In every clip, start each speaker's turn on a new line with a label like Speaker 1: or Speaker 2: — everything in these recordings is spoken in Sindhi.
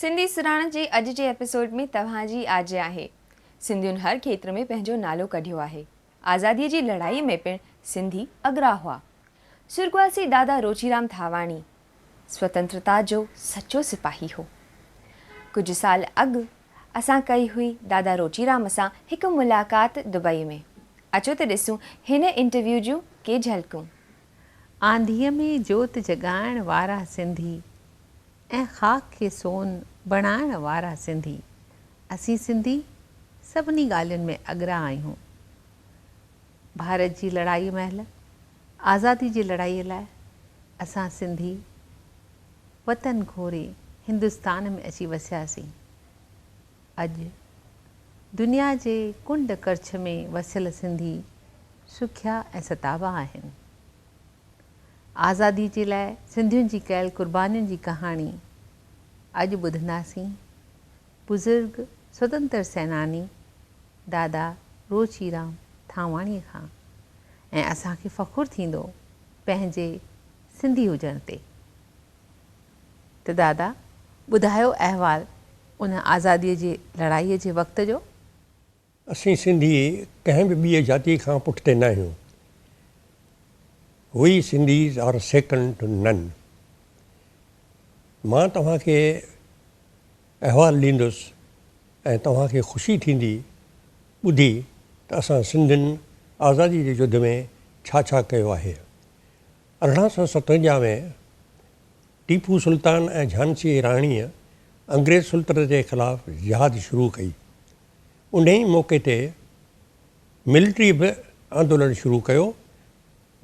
Speaker 1: سنڌي سرهاڻ جي اڄ جي ايپيسوڊ ۾ توهان جي آجيان آهي. سنڌين هر کيتر ۾ پنهنجو نالو ڪڍيو آهي. آزاديء جي لڙائي ۾ پڻ سنڌي اڳرا هئا. سرڳواسي دادا روچيرام ٿاواڻي سوتنترتا جو سچو سپاهي هو. ڪجهه سال اڳ اسان ڪئي هئي دادا روچيرام سان هڪ ملاقات دبئي ۾. اچو ته ڏسون هن انٽرويو جون ڪي جهلڪون.
Speaker 2: آنڌيء ۾ جوت جڳائڻ وارا سنڌي ۽ خاڪ کي سون بڻائڻ وارا سنڌي. اسين سنڌي سڀني ڳالهين ۾ اڳرا آهيون. ڀارت جي لڙائيء مهل آزادي جي لڙائيء لاء اسان سنڌي وطن گهوري هندستان ۾ اچي وسياسين. اڄ دنيا جي ڪنڊ ڪڙڇ ۾ وسيل سنڌي سکيا ۽ ستابا آهن. آزادي جي لاء سنڌين جي ڪيل قربانين جي ڪهاڻي اڄ ٻڌنداسين بزرگ سوتنتر سيناني دادا روچيرام ٿانواڻيء کان ۽ اسان کي فخر ٿيندو پنهنجي سنڌي هجڻ تي. ته دادا ٻڌايو احوال ان آزاديء جي لڙائيء جي وقت جو.
Speaker 3: اسين سنڌي ڪنهن به ٻيء جاتيء کان پٺتي ناهيون. We Sindhis are second to none. مان توهان کي احوال ڏيندس ۽ توهان کي خوشي ٿيندي ٻڌي ته اسان سنڌين آزادي جي جڌ ۾ ڇا ڇا ڪيو آهي. 1857 ۾ ٽيپو سلطان ۽ جهانسي جي راڻيء انگريز سلطنت جي خلاف جهاد شروع ڪئي. انهيء موقعي تي ملٽري به آندولن شروع ڪيو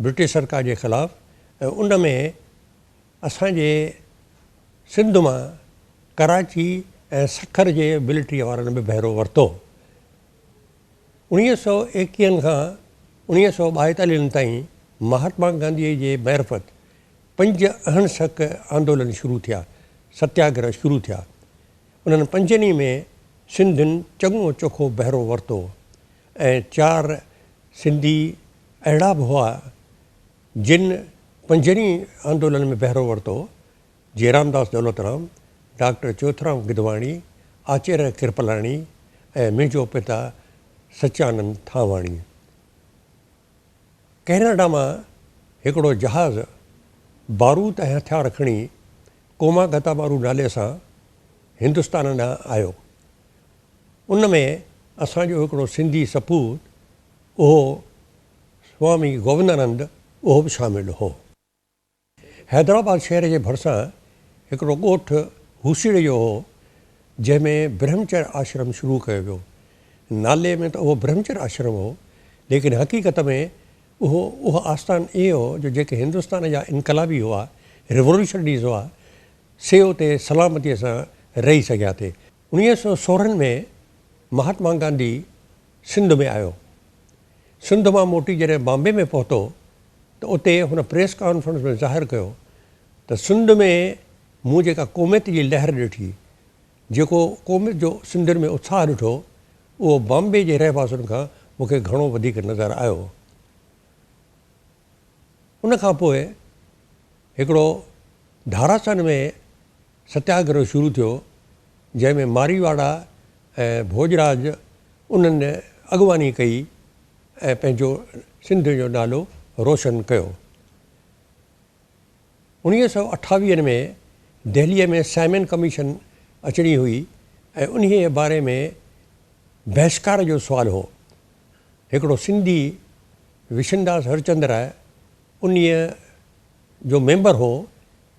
Speaker 3: برٽش سرڪار جي خلاف ۽ ان ۾ اسان جي سنڌ مان ڪراچي ۽ سکر جي ملٽريء وارن به بهرو ورتو. اڻيهه سئو ايڪيهن کان اڻيهه سئو ٻائيتاليهن تائين مهاتما گانڌيء جي معرفت پنج اهنسڪ آندولن شروع ٿيا، ستياگرهه شروع ٿيا. انهن پنجن ئي ۾ سنڌين چڱو چوکو بهرو ورتو ۽ چار سنڌي اهڙا به هئا جن پنجن ئي آندولن ۾ بهرو ورتو، جيرامداس دولترام، ڊاڪٽر چوئٿرام گدواڻي، آچريه ڪرپلاڻي ۽ منهنجو پتا سچانند ٿانواڻي. ڪئناڊا مان هڪڙو جهاز بارود ۽ هٿيار کڻي ڪوماگتامارو نالي سان هندستان ڏانهن آيو. ان ۾ اسان جو هڪڙو سنڌي سپوت اهو سوامي گووندانند اهو به شامل هو. حيدرآباد شهر جي ڀرسان هڪڙو ڳوٺ هوسيڙي جو هو، جنهن ۾ برهمچر آشرم شروع ڪيو ويو. نالي ۾ ته اهو برهمچر آشرم هو، ليڪن حقيقت ۾ اهو اهو آستان ائين هو جو جيڪي هندستان جا انقلابي هئا، Revolutionaries هئا، سي اتي سلامتيء سان رهي سگهيا ٿي. 1916 ۾ مهاتما گانڌي سنڌ ۾ آيو. سنڌ مان موٽي جڏهن بامبي ۾ پهتو ته اتي هن پريس ڪانفرنس ۾ ظاهر ڪيو ته سنڌ ۾ مون جيڪا قوميت جي لهر ڏٺي، جيڪو قوميت جو سنڌين ۾ اتساهه ڏٺو، اهو بامبي جي رهواسين کان مون کي گهڻو وڌيڪ نظر آيو. ان کان پوء هڪڙو ڌاراسن ۾ ستياگرهه شروع ٿيو، جنهن ۾ ماريواڙا ۽ ڀوڄراج انهن اڳواڻي ڪئي ۽ پنهنجو سنڌ جو نالو روشن ڪيو. اڻيهه سئو اٺاويهن ۾ دهليء ۾ سائمن ڪميشن اچڻي هئي ۽ انهيء جي باري ۾ بهشڪار جو سوال هو. هڪڙو سنڌي وشنداس هرچندراء انهيء جو ميمبر هو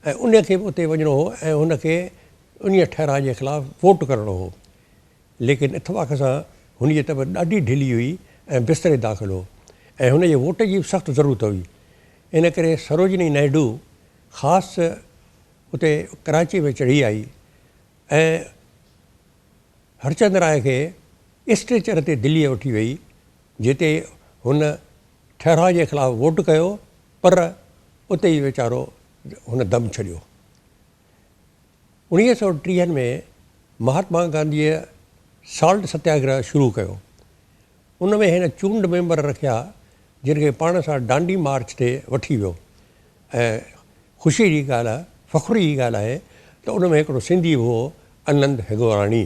Speaker 3: ۽ ان کي به اتي وڃڻو هو ۽ هن کي انهيء ٺهراء جي خلاف ووٽ ڪرڻو هو. ليڪن اتفاق سان هن جي طبعيت ڏاڍي ڍلي هئي ۽ بستري داخل هو ۽ هن جي ووٽ جي به سخت ضرورت هئي. ان ڪري سروجني نائيڊو خاص اتي ڪراچيء ۾ چڙهي آئي ۽ هرچند راء کي اسٽريچر تي دليء وٺي وئي، جتي هن ٺهراء جي خلاف ووٽ ڪيو پر اتي ئي ويچارو هن دم ڇڏيو. اڻيهه سئو ٽيهن ۾ مهاتما گانڌيء سالٽ ستياگرهه شروع ڪيو. ان ۾ هن چونڊ ميمبر رکيا جن کي پاڻ سان ڊانڊي مارچ تي وٺي ويو ۽ خوشيء جي ڳالهه فخر جي ڳالهه آهي ته ان ۾ هڪڙو سنڌي به هو انند هنگوراڻي.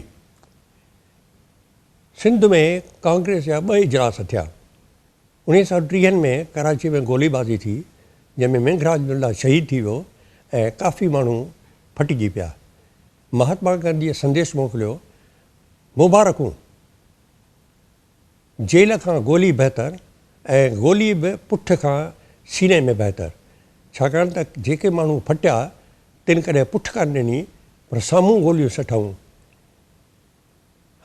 Speaker 3: سنڌ ۾ ڪانگريس جا ٻه اجلاس ٿيا. اڻيهه سؤ ٽيهن ۾ ڪراچي ۾ گولي بازي ٿي جنهن ۾ مينگهراج ملا شهيد ٿي ويو ۽ ڪافي ماڻهو ڦٽجي پيا. مهاتما گانڌيء سنديش موڪليو، مبارڪون! جيل کان گولي بهتر ۽ گولي به پٺ کان سيني ۾ بهتر. ڇاڪاڻ ته جيڪي ماڻهو ڦٽيا تن ڪڏهن پٺ ڪانه ڏني پر سامهون گوليون سٺائون.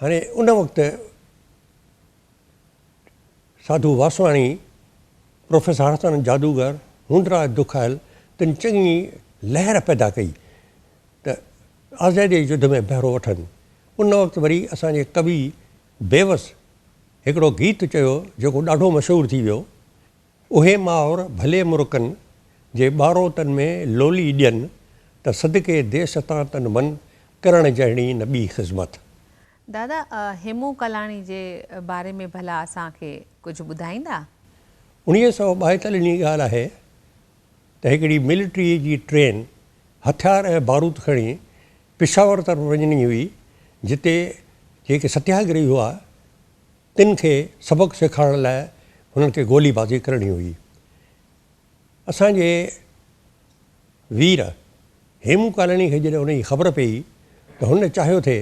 Speaker 3: هاڻي ان وقت ساڌو واسواڻي، پروفيسر هرسانند جادوگر، هوندراج دکايل تن چڱي لهر پيدا ڪئي ته آزاديء جي جڌ ۾ بهرو وٺن. ان وقت وري اسان جي ڪوي بيوس هڪڙو گيت چيو جيڪو ڏاڍو مشهور ٿي ويو. اهي مائر ڀلي مرڪن، جي ٻاروتن ۾ لولي ڏين، ته صدقي ديس تان تن من، ڪرڻ جهڙي نه ٻي خذمت.
Speaker 2: دادا هيمون ڪالاڻي جي باري ۾ ڀلا اسان کي ڪجهه ٻڌائيندا؟
Speaker 3: 1942 جي ڳالهه آهي ته هڪڙي ملٽريء جي ٽرين هٿيار ۽ بارود کڻي پشاور طرف وڃڻي هئي، جتي جيڪي ستياگرهي هئا، تن کي سبق سيکارڻ لاء هنن کي گولي بازي ڪرڻي هئي. اسان جي وير هيمون ڪالاڻي کي جڏهن ان جي خبر پيئي ته هن چاهيو ٿي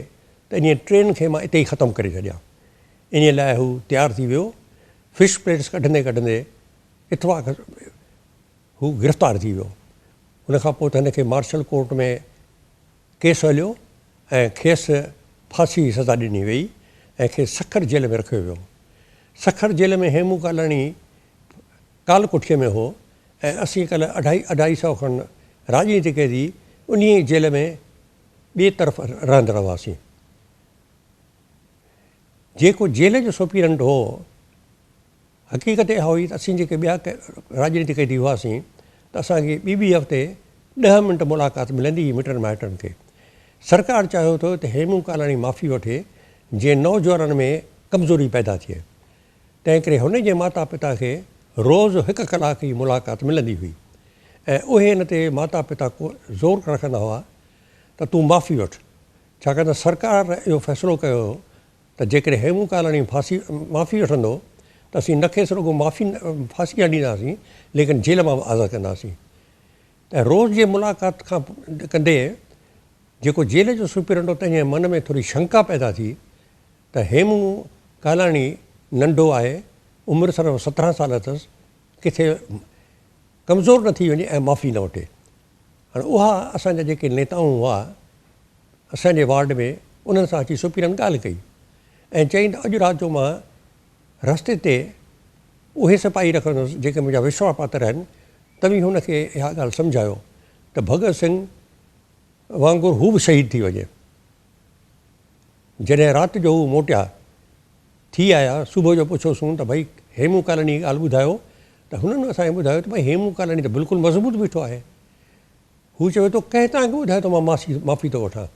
Speaker 3: ته انهيء ٽرين کي مان اتي ئي ختم ڪري ڇڏيان. انهيء لاء هو تيار ٿي ويو. فش پليٽس ڪڍندي ڪڍندي اتفاق هو گرفتار ٿي ويو. ان کان پوء ته هن کي مارشل ڪورٽ ۾ ڪيس هليو ۽ کيس ڦاسي جي سزا ڏني ويئي ۽ کيس سکر جيل ۾ رکيو ويو. سکر جيل ۾ هيمون ڪالاڻي ڪال ڪوٺيء ۾ هو ۽ اسين ڪل اڍائي اڍائي سئو کن راڄنيتي قيدي انهيء ئي جيل ۾ ٻئي طرف رهندڙ هئاسين. جيڪو جيل جو سپرنٽ هو، حقيقت اها هئي ته اسين جيڪي ٻيا راڄنيتي قيدي هئاسين ته اسان کي ٻي ٻي هفتي ڏهه منٽ ملاقات ملندي هئي مٽن مائٽن کي. سرڪار چاهيو ٿو ته هيمون ڪالاڻي معافي وٺي جيئن نوجوانن ۾ ڪمزوري پيدا ٿئي. تنهنڪري هن جي ماتا پتا کي روز هڪ ڪلاڪ جي ملاقات ملندي هئي ۽ اهي هن تي ماتا پتا زور رکندا هئا ته تون معافي وٺ ڇاڪاڻ ته سرڪار اهو فيصلو ڪيو هو ته جيڪڏهن هيمون ڪالاڻي ڦاسي معافي وٺندو ته اسين نه کيس رڳو معافي ڦاسي نه ڏينداسين ليڪن جيل مان به آزاد ڪنداسين ته روز جي ملاقات کان ڪندي جيڪو جيل جو سپرنٽ هو تنهن جي من ۾ ٿوري شنڪا پيدا ٿي ته هيمون ڪالاڻي ننڍو آهي عمر صرف 17 سال اٿس ڪٿي ڪمزور نه ٿي وڃي ۽ معافي نه وٺي. هاڻي اها اسان جا جيڪي نيتائون هئا اسان جي وارڊ ۾ انهن سان اچي سپيرن ڳالهه ڪئي ۽ چيائين ته اڄ رات جو مان رستي تي اهي سپاهي رکندس جيڪي منهنجا وشواس پاتر آهن توهين هن کي اها ڳالهه سمجهايو ته ڀڳت سنگهه وانگر هو به شهيد ٿي وڃي. جڏهن رات جو هو موٽيا ٿي آيا صبح جو پڇيوسون ته ڀئي هيمون ڪالاڻي جي ڳالهه ٻڌايو ته هنن اسان کي ٻڌايو ته ڀئي هيمون ڪالاڻي ته بلڪل مضبوط بيٺو آهي. هو چوي ٿو ڪنهن توهان کي ٻڌايو ته مان معافي ٿو وٺان؟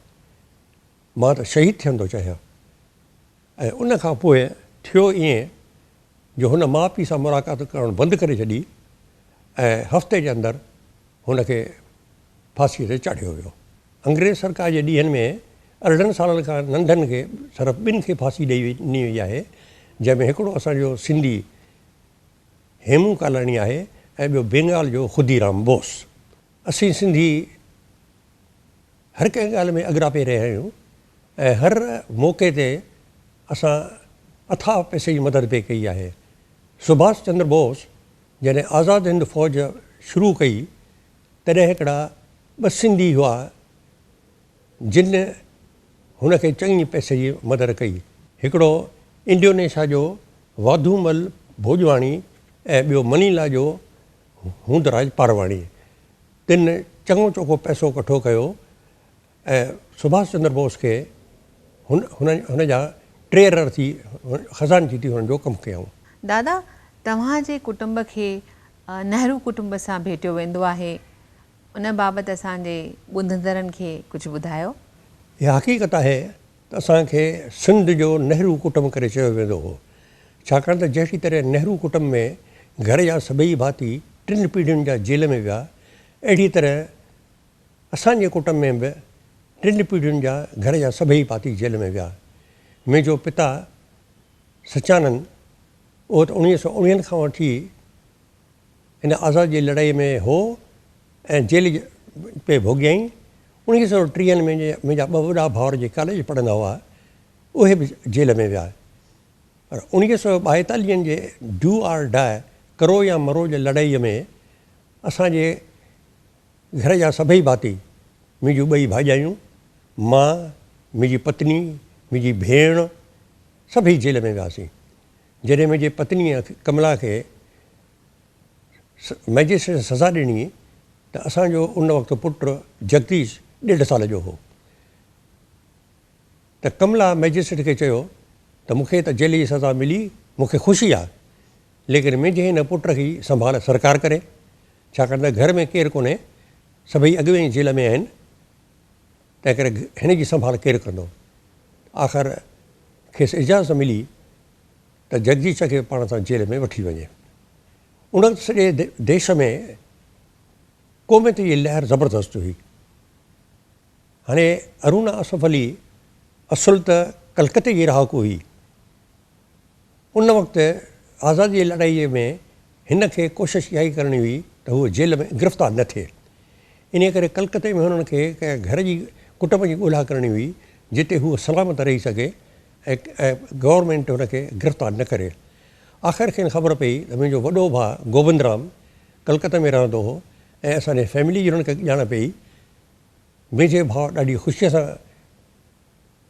Speaker 3: مان ته شهيد ٿيڻ ٿو چاهيان. ۽ ان کان پوء ٿيو ائين جو هن ماء پيء سان ملاقات ڪرڻ بند ڪري ڇڏي ۽ هفتي جي اندر هن کي ڦاسيء تي چاڙهيو ويو. انگريز سرڪار جي ڏينهن ۾ 18 سالن کان ننڍن کي صرف ٻن کي ڦاسي ڏئي ڏني وئي آهي، جنهن ۾ هڪڙو اسان جو سنڌي هيمون ڪالاڻي آهي ۽ ٻيو بينگال جو خوديرام بوس. اسين سنڌي هر ڪنهن ڳالهه ۾ اڳرا پئي رهيا آهيون ۽ هر موقعي تي اسان اٿاهه پئسي جي مدد پئي ڪئي آهي. سڀاش چندر بوس جڏهن آزاد هند فوج شروع ڪئي تڏهن هڪڙا ٻه سنڌي هئا جن هن کي چڱي پئسي جي مدد ڪئي. هڪڙو انڊونيشيا جو واڌومل ڀوڄواڻي ۽ ٻيو منيلا جو هوندراج پارواڻي. تن چڱو چوکو پئسو ڪٺو ڪيو ۽ سڀاش چندر بوس کي هن جا ٽريئرر ٿي خزانچي ٿي هن جو ڪم ڪيائون.
Speaker 2: دادا توهان جي ڪٽنب کي نهرو ڪٽنب سان ڀيٽيو ويندو آهي ان بابت اسان جي ٻڌندڙن کي ڪجهه ٻڌايو.
Speaker 3: اها حقيقت آهي ته اسان کي سنڌ جو نهرو ڪٽنب ڪري چيو ويندو هو، ڇاڪاڻ ته جهڙي طرح نهرو ڪٽنب ۾ گهر جا سڀئي ڀاتي ٽن پيڙهين جا جيل ۾ ويا، اهڙي طرح اسان جي ڪٽنب ۾ به ٽن پيڙهين جا گهر جا سڀئي ڀاتي جيل ۾ ويا. منهنجو پتا سچانند اهو ته اڻويهه سو اڻويهن کان وٺي هن آزادي جي لڙائي ۾ هو ۽ جيل پئي ڀوڳيائين. اڻويهه سو ٽيهن ۾ منهنجا ٻه وڏا ڀائر جي ڪاليج پڙهندا هئا اهي به جيل ۾ ويا. پر اڻويهه سو ٻائيتاليهن جي do or ڊاء، ڪرو يا مرو جي لڙائيء ۾ اسان جي گهر جا سڀئي ڀاتي، منهنجون ٻئي ڀاڄايون، مان، منهنجي پتني، منهنجي ڀيڻ، سڀئي جيل ۾ وياسين. جڏهن منهنجي پتنيء ڪملا کي مئجسٽريٽ سزا ڏني ته اسان جو ان وقت پٽ جگديش ڏيڍ سال جو هو ته ڪملا مئجسٽريٽ کي چيو ته مون کي ته جيل جي سزا ملي مون کي خوشي آهي ليڪن منهنجي هن پٽ کي سنڀال سرڪار ڪري ڇاڪاڻ ته گهر ۾ ڪير ڪونهي سڀئي اڳ ۾ ئي جيل ۾ آهن تنهن ڪري هن جي سنڀال ڪير ڪندو آخر کيس اجازت ملي ته جگديش کي پاڻ سان جيل ۾ وٺي وڃي. ان وقت سڄي ديش ۾ قوميت جي لهر زبردست هئي. هاڻي ارونا اصف علي اصل ته ڪلڪتي جي رهاڪو هئي. ان وقت آزادي جي لڙائيء ۾ هن کي ڪوشش اها ئي ڪرڻي هئي ته هوء جيل ۾ گرفتار نه ٿئي. انهيء ڪري ڪلڪتي ۾ هنن کي ڪنهن گهر جي ڪٽنب جي ڳولها ڪرڻي هئي، جتي هوء سلامت رهي سگهي ۽ گورنمينٽ هن کي گرفتار نه ڪري. آخر کين خبر پئي ته منهنجو وڏو ڀاء گوبند رام ڪلڪتي ۾ رهندو هو ۽ اسان جي فيملي جي هنن کي ڄاڻ پئي. منهنجي ڀاء ڏاڍي خوشيء سان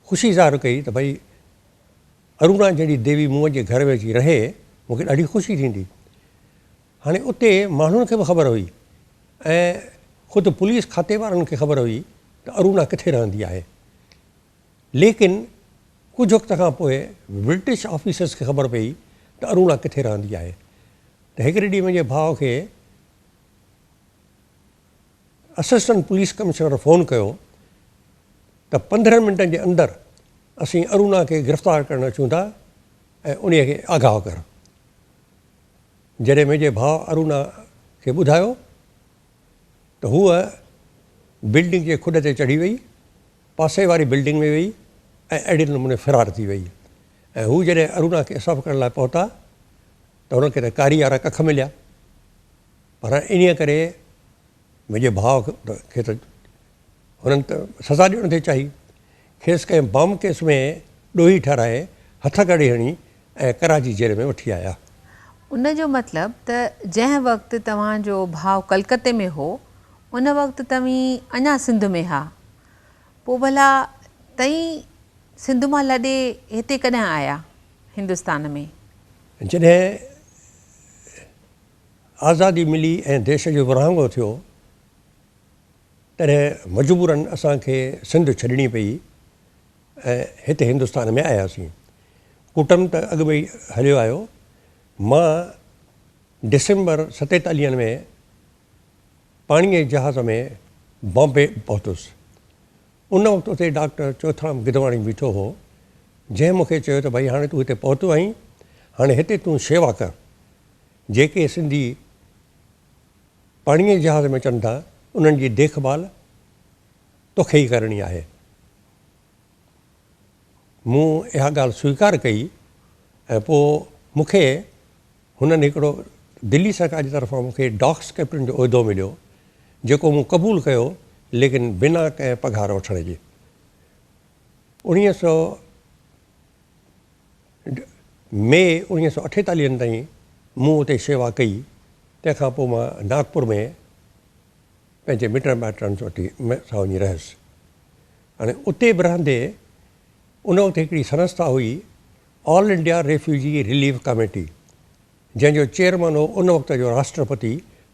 Speaker 3: خوشي ظاهر ڪئي ته ڀئي اروڻا جهڙي ديوي مون جي گهر ۾ اچي رهي، مون کي ڏاڍي خوشي ٿيندي. هاڻي اتي ماڻهن کي به خبر هئي ۽ خود پوليس کاتي وارن کي خبر هئي ته اروڻا ڪٿي رهندي آهي. ليڪن ڪجهه وقت کان پوء برٽش آفيسرس کي خبر پئي ته اروڻا ڪٿي رهندي آهي ته هڪڙي ڏينهن منهنجي ڀاء کي اسسٽنٽ پوليس ڪمشنر فون ڪيو ته 15 منٽن جي اندر اسين اروڻا کي گرفتار ڪرڻ اچون ٿا ۽ انهيء کي آگاهه ڪر. جڏهن منهنجي ڀاء اروڻا کي ٻڌايو ته هوء بلڊنگ جي کڏ تي چڙهي وئي، پاسي واري بلڊنگ ۾ وئي ۽ اهڙي نموني فرار ٿي وئي ۽ هو جڏهن اروڻا کي انصاف ڪرڻ لاء پهتا ته هنن کي ته ڪاري وارا ڪک مليا پر انهيء ڪري منهنجي ڀاء کي ته هنن ته سزا ڏيڻ ٿي چاهي. کيس ڪنهن بم ڪيس ۾ ڏوهي ٺهرائي هٿ ڪڙي هڻي ۽ ڪراچي جيل ۾ وٺي آيا.
Speaker 2: ان جو مطلب ته جنهن وقت توهان جو ڀاء ڪلڪتي ۾ هو، ان وقت توهين اڃا سنڌ ۾ ها. پوء ڀلا تئين سنڌ مان لڏي هتي ڪڏهن آيا هندستان ۾؟
Speaker 3: جڏهن آزادي ملي ۽ ديش جو ورهاڱو ٿيو، تڏهن مجبوراً اسان کي سنڌ ڇڏڻي پئي ۽ هتي هندستان ۾ آياسين. ڪٽنب ته اڳ ۾ ئي هليو آيو. مان ڊسمبر ستيتاليهن ۾ پاڻيء جي جهاز ۾ بامبي پهتس. ان وقت اتي ڊاڪٽر چوئٿرام گدواڻي بيٺو هو، جنهن مون کي چيو ته ڀئي هاڻي تون هتي پهتو آهين، هاڻي هتي تون شيوا ڪر. جيڪي سنڌي پاڻيء جي جهاز ۾ اچن ٿا، انهن جي ديک ڀال توکي ئي ڪرڻي آهي. مون اها ڳالهه سويڪار ڪئي ۽ پوء مون کي هنن هڪڙو دلي سرڪار جي طرفان مون کي ڊاڪس ڪئپٽن جو عهدو مليو، جيڪو مون قبول ڪيو، ليڪن بنا ڪنهن پگهار وٺڻ جي. اڻويهه سو مئي اڻويهه سو اٺيتاليهن تائين مون اتي شيوا ڪئي. تنهن کان پوء مان ناگپور ۾ پنهنجي مٽن مائٽن سان وڃي رهيس. هاڻي اتي به رهندي ان وقت هڪڙي سنسٿا هئي آل انڊيا ريفيوجي رليف ڪاميٽي، جنهن جو چيئرمن هو ان وقت جو راشٽرپتي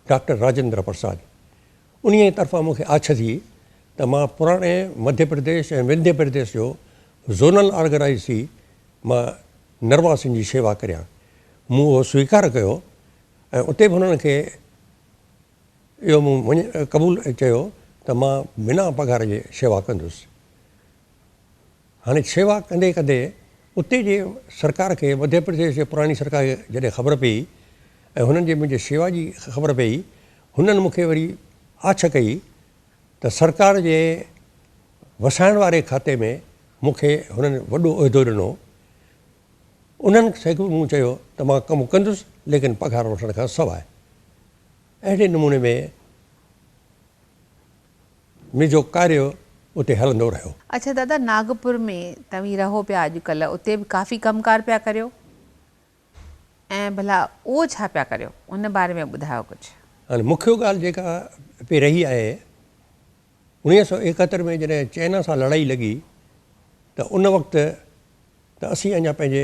Speaker 3: ڊاڪٽر راجندر پرساد. انهيء طرفان مون کي آڇ ٿي ته مان پراڻي مڌيه پرديش ۽ ونڌيه پرديش جو زونل آرگنائيز ٿي مان نرواسين جي شيوا ڪريان. مون اهو سويڪار ڪيو ۽ اتي به هنن کي اهو مون مڃ قبول چيو ته مان بنا پگهار جي شيوا ڪندس. هاڻي شيوا ڪندي ڪندي اتي جي سرڪار کي مڌيه پرديش جي پراڻي سرڪار کي جڏهن خبر پئي ۽ هنن جي منهنجي شيوا جي خبر پئي هنن مون کي وري آڇ ڪئي ته سرڪار جي وسائڻ واري کاتي ۾ مون کي هنن وڏو عهدو ڏنو. انهن کي به مون چيو ته مان ڪم ڪندس ليڪن پگهار وٺڻ کان سواء. اهڙي نموني ۾ منهنجو ڪاريه اتي هلندو رهيو.
Speaker 2: اڇا دادا ناگپور ۾ توهين رهو پيا اڄ ڪلهه اتي به ڪافي ڪم ڪار پيا ڪريو ۽ ڀلا اهو ڇا پيا ڪريو ان باري ۾ ٻڌايو ڪجهه.
Speaker 3: هاڻي مکيه ڳالهه جيڪا پئي رهي آهي 1971 ۾ جڏهن چائنا سان لڙائي لڳي ته ان وقت ته اسين اڃا پنهنجي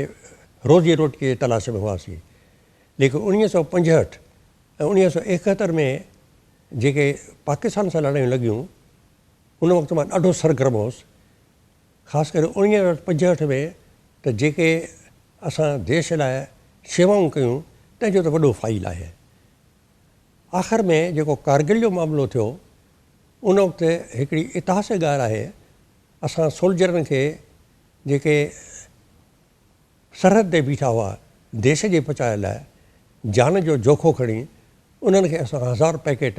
Speaker 3: روزي روٽيء جي تلاش ۾ هئاسين ليڪن 1965 ۽ 1971 ۾ جيڪي پاڪستان سان لڙايون لڳيون ان وقت مان ڏاڍو سرگرم هوس خاص ڪري 1965 ۾ ته جيڪي اسان ديش لاء شيوائون ڪيون تنهن جو ته وڏو فائيل آهي. آخر ۾ جيڪو ڪارگل جو معاملو ٿيو ان وقت هڪڙي اتهاسڪ ڳالهه آهي اسان سولجرن کي جيڪي سرحد تي بيٺا هئا ديش جي بچاء لاء جان جو جوکو کڻي انهن کي اسان هزار پيڪيٽ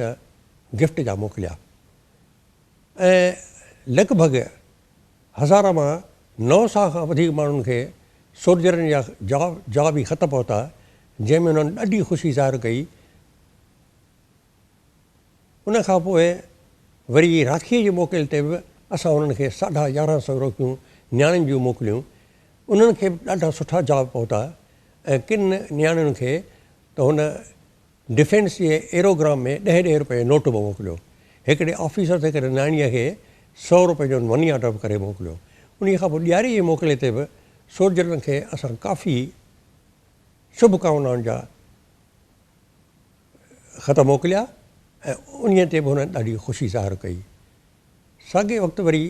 Speaker 3: گفٽ جا موڪليا ۽ لڳ ڀڳ هزار مان 900 کان وڌيڪ ماڻهن کي سولجرن جا جوابي خط پهتا جنهن ۾ انهن ڏاڍي خوشي ظاهر ڪئي. ان کان پوء وري راکيء جي موڪل تي به اسان انهن کي ساڍا يارهن سئو روڪيون نياڻين جون موڪليون. انهن کي به ڏاڍا سٺا جواب پهتا ۽ ڪن نياڻين کي ته هن ڊفينس جي ايروگرام ۾ ڏهه ڏهه روپيه جو نوٽ به موڪليو. هڪڙي آفيسر ته هڪڙي نياڻيء کي سئو روپيه جو مني آرڊر به ڪري موڪليو. انهيء کان پوء ڏياريء جي موڪلي تي به سولجرن کي اسان ڪافي شڀ ڪامنائن جا خط موڪليا ۽ انهيء تي به هنن ڏاڍي خوشي ظاهر ڪئي. ساڳئي وقت وري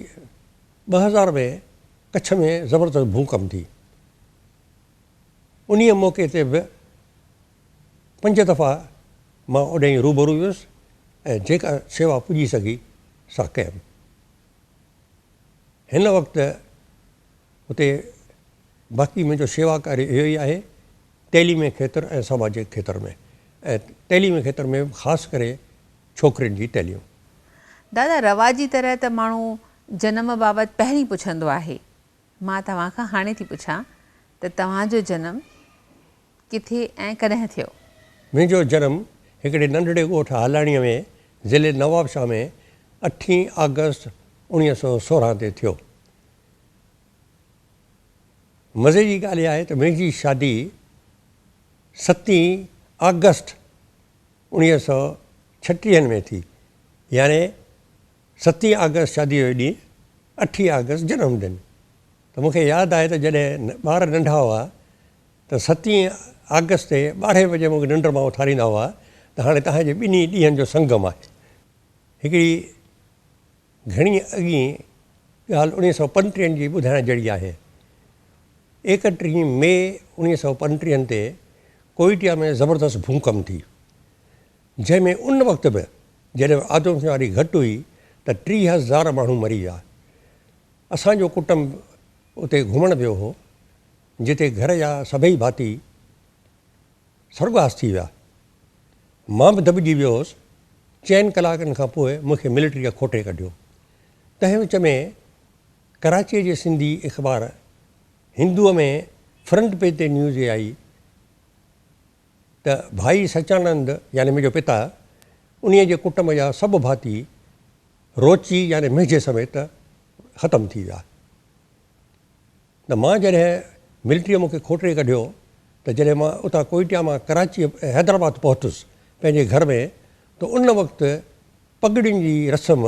Speaker 3: 2000 ۾ ڪڇ ۾ زبردست ڀونڪم ٿي. انهيء موقعي تي به پنج دفعا مان اوڏانهن روبرو ويس ۽ جيڪا شيوا پڄي سگهي سا ڪيم. هن وقت اتي باقي منهنجو شيوا ڪاريه اهو ئي آهي تعليمي کيتر ۽ سماجڪ کيتر ۾ ۽ تعليمي کيتر ۾ به خاص ڪري ڇوڪرين جي تعليم.
Speaker 2: دادا رواجي طرح ته ماڻهو جنم بابت پهرين پڇندو آهي. مان توهان کان هاڻي ٿي پڇان ته توهان جو جنم ڪٿي ۽ ڪڏهن ٿيو؟
Speaker 3: منهنجو جنم هڪڙي ننڍڙي ڳوٺ هالاڻيء ۾ ضلعي نوابشاهه ۾ اٺين آگسٽ 1916 تي ٿيو. مزي جي ڳالهه اها آهي ته منهنجي شادي ستين آگسٽ اڻويهه سؤ ڇٽيهن ۾ ٿي يعني ستين آگسٽ شاديء جو ڏينهن، اٺين آگسٽ جنم دن. ته مون کي ياد آهي ته جڏهن ٻار ننڍا هئا ته ستين آگسٽ تي ٻارهين بجي مون کي ننڊ مان اٿاريندا هئا ته هاڻي توهان جي ٻنهي ڏينهن جو سنگم آهي. هڪڙي گهڻي اڳين ڳالهه اڻويهه سؤ پنٽيهن جي ٻڌائڻ جهڙي آهي. ايڪٽيهين مئي اڻويهه سؤ پنٽيهن تي ڪوئيٽيا ۾ زبردست ڀونڪم ٿي، جنهن ۾ ان وقت به جڏهن آدمشماري گهٽ هئي ته 30 هزار ماڻهو مري ويا. اسان جو ڪٽنب اتي گهمڻ ويو هو، جتي گهر جا سڀئي ڀاتي سرڳواس ٿي ويا. مان به دٻجي ويو هوس. چئن ڪلاڪن کان پوء مون کي ملٽريء کوٽي ڪڍيو. تنهن وچ ۾ ڪراچيء جي سنڌي اخبار هندوء ۾ فرنٽ پيج تي نيوز اها آئي ته ڀائي سچانند يعني منهنجو پتا، انهيء جي ڪٽنب جا سڀ ڀاتي روچي يعني منهنجي سميت ختم ٿي ويا. ته مان جڏهن ملٽريء مون کي کوٽري ڪڍيو ته جڏهن مان اتان ڪوئيٽيا مان ڪراچيء حيدرآباد پهتس پنهنجي گهر ۾ ته ان وقت پڳڙين جي رسم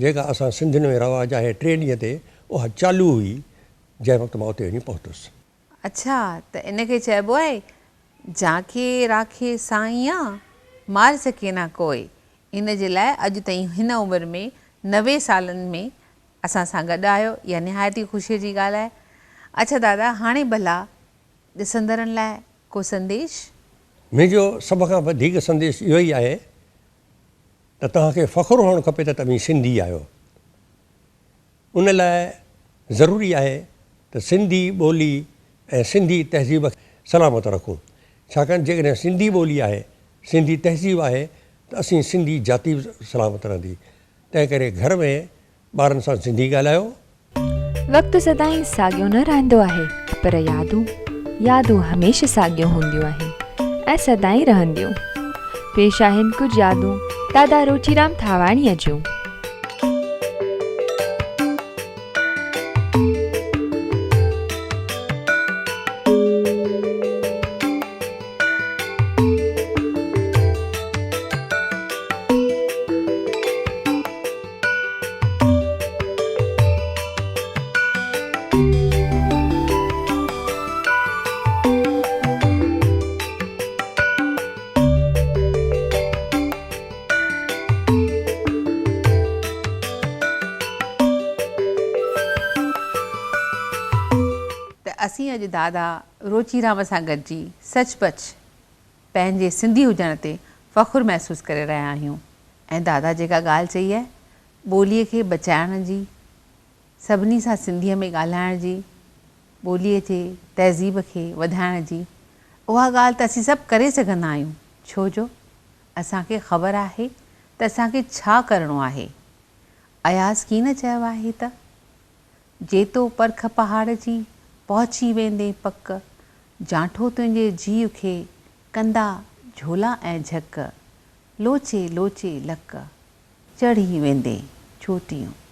Speaker 3: جيڪا اسان سنڌين ۾ رواج آهي ٽي ڏينهن تي اها چالو هئي جنهن وقت مان اتي وڃي پهتس.
Speaker 2: اڇا ته ان کي چئبو آهي جانکي راکي سائيان مار سڪي نا ڪوئي ان جي لاء اڄ تائين هن عمر ۾ 90 سالن ۾ اسان سان گڏ آهيو اها نهايت ئي خوشيء جي ڳالهه آهي. اڇا دادا هاڻي ڀلا ڏسندڙن لاء ڪو سنديش؟
Speaker 3: منهنجو سڀ کان وڌيڪ سنديش اهو ئي آهي ته توهان کي فخر هئڻ کپي ته توهين سنڌي آهيو. ان لاء ضروري آهي ته سنڌي ٻولي ۽ سنڌي تهذيب کي سلامت رکون. ڇاڪاڻ جيڪڏهن سنڌي ٻولي آهي، سنڌي تهذيب آهي ته اسين سنڌي جاتي به سلامت رهندي. تنهن ڪري گهر ۾ ٻارن سان سنڌي ڳالهايو.
Speaker 1: وقت سدائين ساڳيو نه رهندو آهي پر يادون، يادون هميشه ساڳيون هونديون آهن ۽ سدائين رهنديون. پيش آهن ڪجهه يادون دادا روچيرام ٿاواڻيء جون.
Speaker 2: ته اسين اڄ دادا روچيرام سان گڏجي سچ پچ پنهنجي سنڌي هجڻ تي فخر محسوس ڪري رهيا آهيون ۽ دادا جيڪا ڳالهه چئي آهي ٻوليء کي بچائڻ جي، سڀني سان سنڌيء ۾ ڳالهائڻ جي، ٻوليء جي تهذيب کي وڌائڻ جي، اها ڳالهه ته اسين سڀ ڪري سگهندا آهيون، ڇو جو اسان کي خبر آهي ته اسان کي ڇا ڪرڻو آهي. اياز ڪيئن نه چيو آهي ته. جيتو پرک پهاڙ جي، پهچي ويندين پڪ، جانٺو تنهنجي جيء کي، ڪندا جهولا ۽ جهڪ، لوچي لوچي لڪ. چڙهي ويندين چوٽيون.